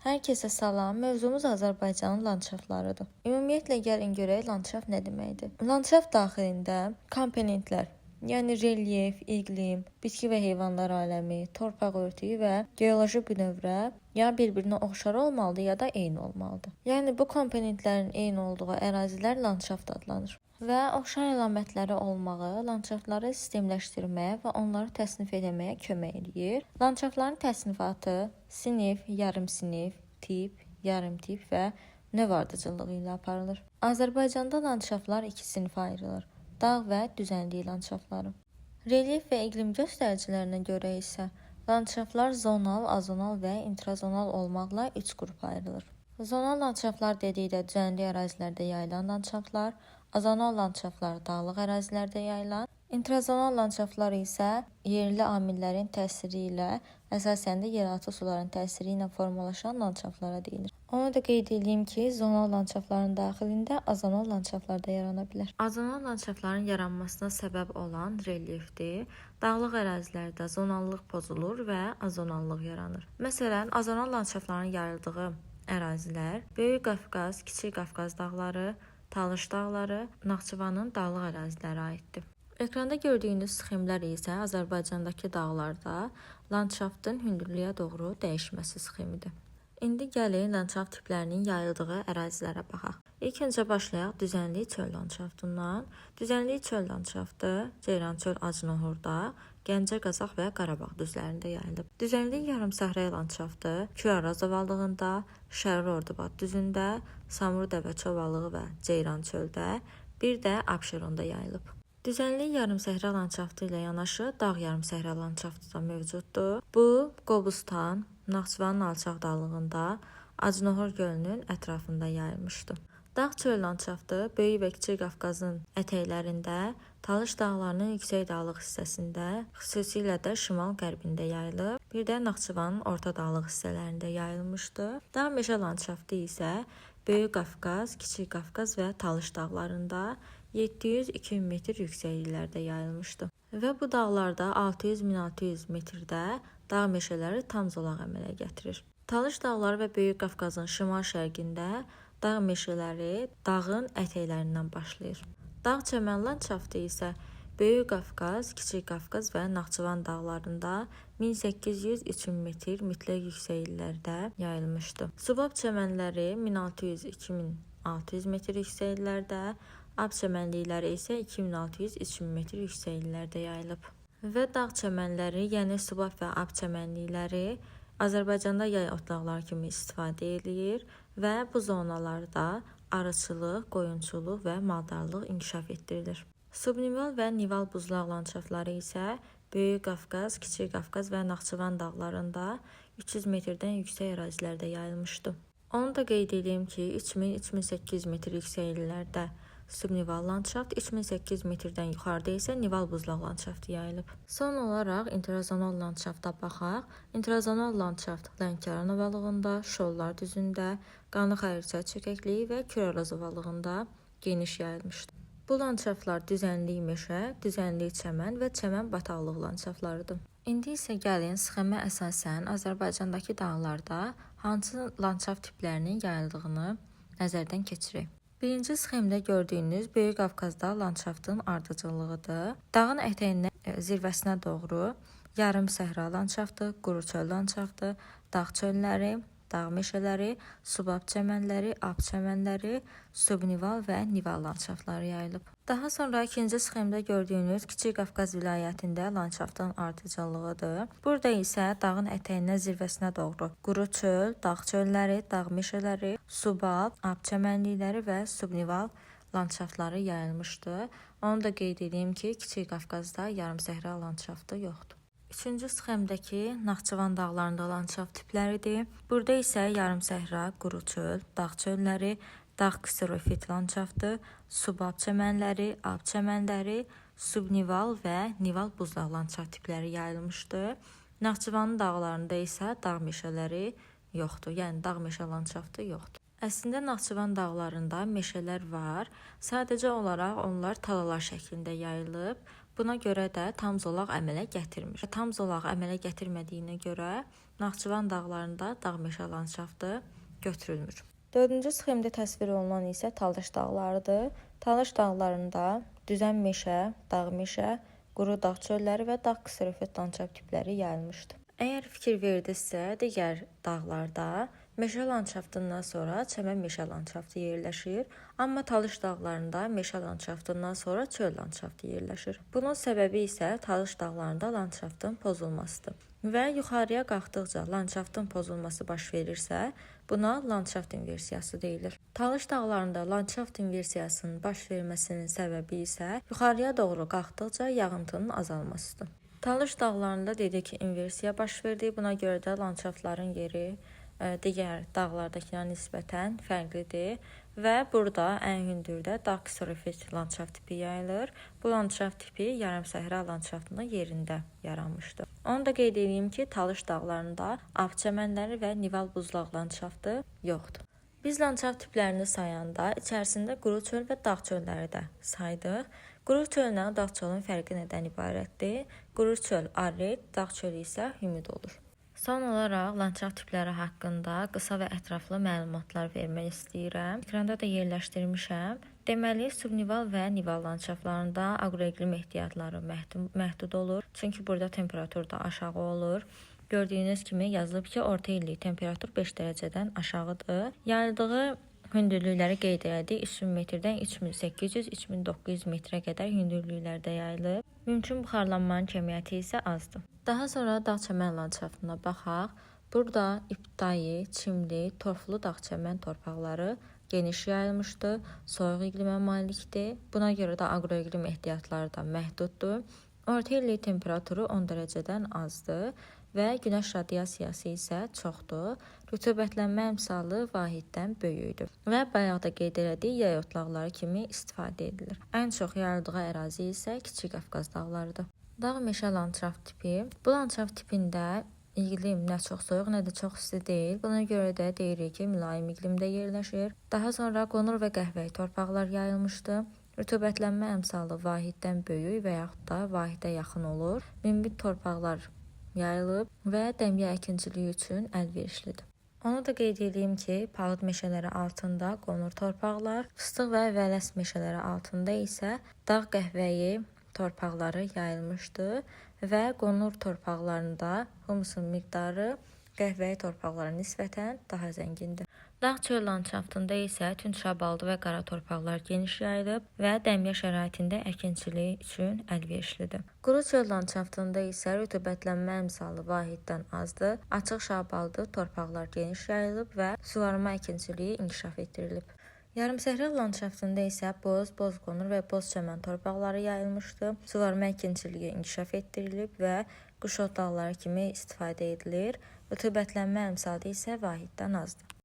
Hər kəsə salam. Mövzumuz Azərbaycanın landşaftlarıdır. Ümumiyyətlə gəlin görək landşaft nə deməkdir. Landşaft daxilində komponentlər, yəni relyef, iqlim, bitki və heyvanlar aləmi, torpaq örtüyü və geoloji bünövrə ya bir-birinə oxşar olmalıdır, ya da eyni olmalıdır. Yəni bu komponentlərin eyni olduğu ərazilər landşaft adlanır. Və oxşar əlamətləri olmağı landşaftları sistemləşdirməyə və onları təsnif etməyə kömək eləyir. Landşaftların təsnifatı sinif, yarımsinif, tip, yarımtip və növ ardıcıllığı ilə aparılır. Azərbaycanda landşaftlar iki sinifə ayrılır: dağ və düzənlik landşaftları. Relyef və iqlim göstəricilərinə görə isə landşaftlar zonal, azonal və intrazonal olmaqla üç qrupa ayrılır. Zonal landşaftlar dedikdə düzənlik ərazilərdə yayılan landşaftlar, azonal landşaftlar dağlıq ərazilərdə yayılan, intrazonal landşaftlar isə yerli amillərin təsiri ilə, əsasən də yeraltı suların təsiri ilə formalaşan landşaftlara deyilir. Onu da qeyd edeyim ki, zonal landşaftların daxilində azonal landşaftlar da yarana bilər. Azonal landşaftların yaranmasına səbəb olan relyefdir. Dağlıq ərazilərdə zonallıq pozulur və azonallıq yaranır. Məsələn, azonal landşaftların yayıldığı ərazilər Böyük Qafqaz, Kiçik Qafqaz dağları, Talış dağları, Naxçıvanın dağlıq əraziləri aiddir. Ekranda gördüyünüz sxemlər isə Azərbaycandakı dağlarda landşaftın hündürlüyə doğru dəyişməsi sxemidir. İndi gəlin landşaft tiplərinin yayıldığı ərazilərə baxaq. İlk öncə başlayaq düzənlik çöl landşaftından. Düzənlik çöl landşaftı Ceyrançöl Acınohurda, Gəncə, Qazax və Qarabağ düzlərində yayılıb. Düzənlik yarımsəhrayı landşaftı Kür-Araz ovalığında, Şərur Ordubad düzündə, Samur Dəvəçi ovalığı və Ceyrançöldə, bir də Abşeronda yayılıb. Düzənlik yarımsəhra landşaftı ilə yanaşı dağ yarımsəhra landşaftı da mövcuddur. Bu, Qobustan, Naxçıvanın alçaq dağlığında, Acınohur gölünün ətrafında yayılmışdı. Dağ çöl landşaftı Böyük və Kiçik Qafqazın ətəklərində, Talış dağlarının yüksək dağlıq hissəsində, xüsusilə də şimal-qərbində yayılıb. Bir də Naxçıvanın orta dağlıq hissələrində yayılmışdı. Dağ meşə landşaftı isə Böyük Qafqaz, Kiçik Qafqaz və Talış dağlarında 700-2000 metr yüksəkliklərdə yayılmışdı. Və bu dağlarda 600-1600 metrdə dağ meşələri tam zolaq əmələ gətirir. Talış dağları və Böyük Qafqazın şimal-şərqində dağ meşələri dağın ətəklərindən başlayır. Dağ çəmən landşaftı isə Böyük Qafqaz, Kiçik Qafqaz və Naxçıvan dağlarında 1800-3000 metr mütləq yüksəkliklərdə yayılmışdı. Subab çəmənləri 1600-2600 metr yüksəkliklərdə, Ab çəmənlikləri isə 2600-3000 metr yüksəkliklərdə yayılıb. Və dağ çəmənləri, yəni subab və ab çəmənlikləri Azərbaycanda yay otlaqları kimi istifadə edilir və bu zonalarda arıçılıq, qoyunçuluq və maldarlıq inkişaf etdirilir. Subnival və nival buzlaq landşaftları isə Böyük Qafqaz, Kiçik Qafqaz və Naxçıvan dağlarında 300 metrdən yüksək ərazilərdə yayılmışdı. Onu da qeyd edeyim ki, 3000-3800 metr yüksəkliklərdə subnival landşaft, 3800 metrdən yuxarıda isə nival buzlaq landşaftı yayılıb. Son olaraq intrazonal landşafta baxaq. İntrazonal landşaft Lənkəran ovalığında, Şollar düzündə, Qanı-Xayırçay çökəkliyi və Kür-Araz ovalığında geniş yayılmışdır. Bu landşaftlar düzənlik meşə, düzənlik çəmən və çəmən bataqlıq landşaftlarıdır. İndi isə gəlin sxemə əsasən Azərbaycandakı dağlarda hansı landşaft tiplərinin yayıldığını nəzərdən keçirək. Birinci sxemdə gördüyünüz Böyük Qafqazda landşaftın ardıcıllığıdır. Dağın ətəyindən zirvəsinə doğru yarım səhra landşaftı, quru çöl landşaftı, dağ çölləri, dağ meşələri, subab çəmənləri, ab çəmənləri, subnival və nival landşaftları yayılıb. Daha sonra ikinci sxemdə gördüyünüz Kiçik Qafqaz vilayətində landşaftın ardıcıllığıdır. Burada isə dağın ətəyindən zirvəsinə doğru quru çöl, dağ çölləri, dağ meşələri, subab, ab çəmənlikləri və subnival landşaftları yayılmışdı. Onu da qeyd edeyim ki, Kiçik Qafqazda yarımsəhra landşaftı yoxdur. Üçüncü sxemdəki Naxçıvan dağlarında landşaft tipləridir. Burada isə yarımsəhra, quru çöl, dağ çölləri, dağ kserofit landşaftı, subab çəmənləri, ab çəmənləri, subnival və nival buzlaq landşaft tipləri yayılmışdı. Naxçıvanın dağlarında isə dağ meşələri yoxdur. Yəni dağ meşə landşaftı yoxdur. Əslində Naxçıvan dağlarında meşələr var. Sadəcə olaraq onlar talalar şəklində yayılıb. Buna görə də tam zolaq əmələ gətirmir. Tam zolaq əmələ gətirmədiyinə görə Naxçıvan dağlarında dağ meşə landşaftı götürülmür. Dördüncü sxemdə təsvir olunan isə Talış dağlarıdır. Talış dağlarında düzən meşə, dağ meşə, quru dağ çölləri və dağ kserofit landşaft tipləri yayılmışdır. Əgər fikir verdinizsə, digər dağlarda meşə landşaftından sonra çəmən meşə landşaftı yerləşir, amma Talış dağlarında meşə landşaftından sonra çöl landşaftı yerləşir. Bunun səbəbi isə Talış dağlarında landşaftın pozulmasıdır. Və yuxarıya qalxdıqca landşaftın pozulması baş verirsə, buna landşaft inversiyası deyilir. Talış dağlarında landşaft inversiyasının baş verməsinin səbəbi isə yuxarıya doğru qalxdıqca yağıntının azalmasıdır. Talış dağlarında dedik ki, inversiya baş verdi. Buna görə də landşaftların yeri digər dağlardakına nisbətən fərqlidir və burada ən hündürdə dağ kserofit landşaft tipi yayılır. Bu landşaft tipi yarımsəhra landşaftının yerində yaranmışdır. Onu da qeyd edeyim ki, Talış dağlarında ab çəmənləri və nival buzlaq landşaftı yoxdur. Biz landşaft tiplərini sayanda içərisində quru çöl və dağ çölləri də saydıq. Quru çöllə dağ çölün fərqi nədən ibarətdir? Quru çöl arid, dağ çölü isə hümid olur. Son olaraq landşaft tipləri haqqında qısa və ətraflı məlumatlar vermək istəyirəm. Ekranda da yerləşdirmişəm. Deməli, subnival və nival landşaftlarında aqroiqlim ehtiyatları məhdud olur. Çünki burada temperatur da aşağı olur. Gördüyünüz kimi yazılıb ki, orta illik temperatur 5 dərəcədən aşağıdır. Yayıldığı hündürlükləri qeyd elədik. 3000 metrdən 3800-3900 metrə qədər hündürlüklərdə yayılıb. Mümkün buxarlanmanın kəmiyyəti isə azdır. Daha sonra dağ çəmən landşaftına baxaq. Burada ibtidai, çimli, torflu dağ çəmən torpaqları geniş yayılmışdır. Soyuq iqlimə malikdir. Buna görə də aqroiqlim ehtiyatları da məhduddur. Orta illik temperaturu 10 dərəcədən azdır və günəş radiasiyası isə çoxdur. Rütubətlənmə əmsalı vahiddən böyükdür və bayaq da qeyd elədik, yay otlaqları kimi istifadə edilir. Ən çox yayıldığı ərazi isə Kiçik Qafqaz dağlarıdır. Dağ meşə landşaft tipi. Bu landşaft tipində iqlim nə çox soyuq, nə də çox isti deyil. Buna görə də deyirik ki, mülayim iqlimdə yerləşir. Daha sonra qonur və qəhvəyi torpaqlar yayılmışdı. Rütubətlənmə əmsalı vahiddən böyük və yaxud da vahidə yaxın olur. Münbit torpaqlar yayılıb və dəmiyə əkinçiliyi üçün əlverişlidir. Onu da qeyd edeyim ki, palıd meşələri altında qonur torpaqlar, fıstıq və vələs meşələri altında isə dağ qəhvəyi torpaqları yayılmışdı və qonur torpaqlarında humusun miqdarı qəhvəyi torpaqlara nisbətən daha zəngindir. Dağ çöl landşaftında isə tünd şabaldı və qara torpaqlar geniş yayılıb və dəmiyə şəraitində əkinçilik üçün əlverişlidir. Quru çöl landşaftında isə rütubətlənmə əmsalı vahiddən azdır, açıq şabaldı torpaqlar geniş yayılıb və suvarma əkinçiliyi inkişaf etdirilib. Yarımsəhra landşaftında isə boz, boz qonur və boz çəmən torpaqları yayılmışdı. Suvarma əkinçiliyi inkişaf etdirilib və quş otlaqları kimi istifadə edilir. Rütubətlənmə əmsalı isə vahiddən azdır.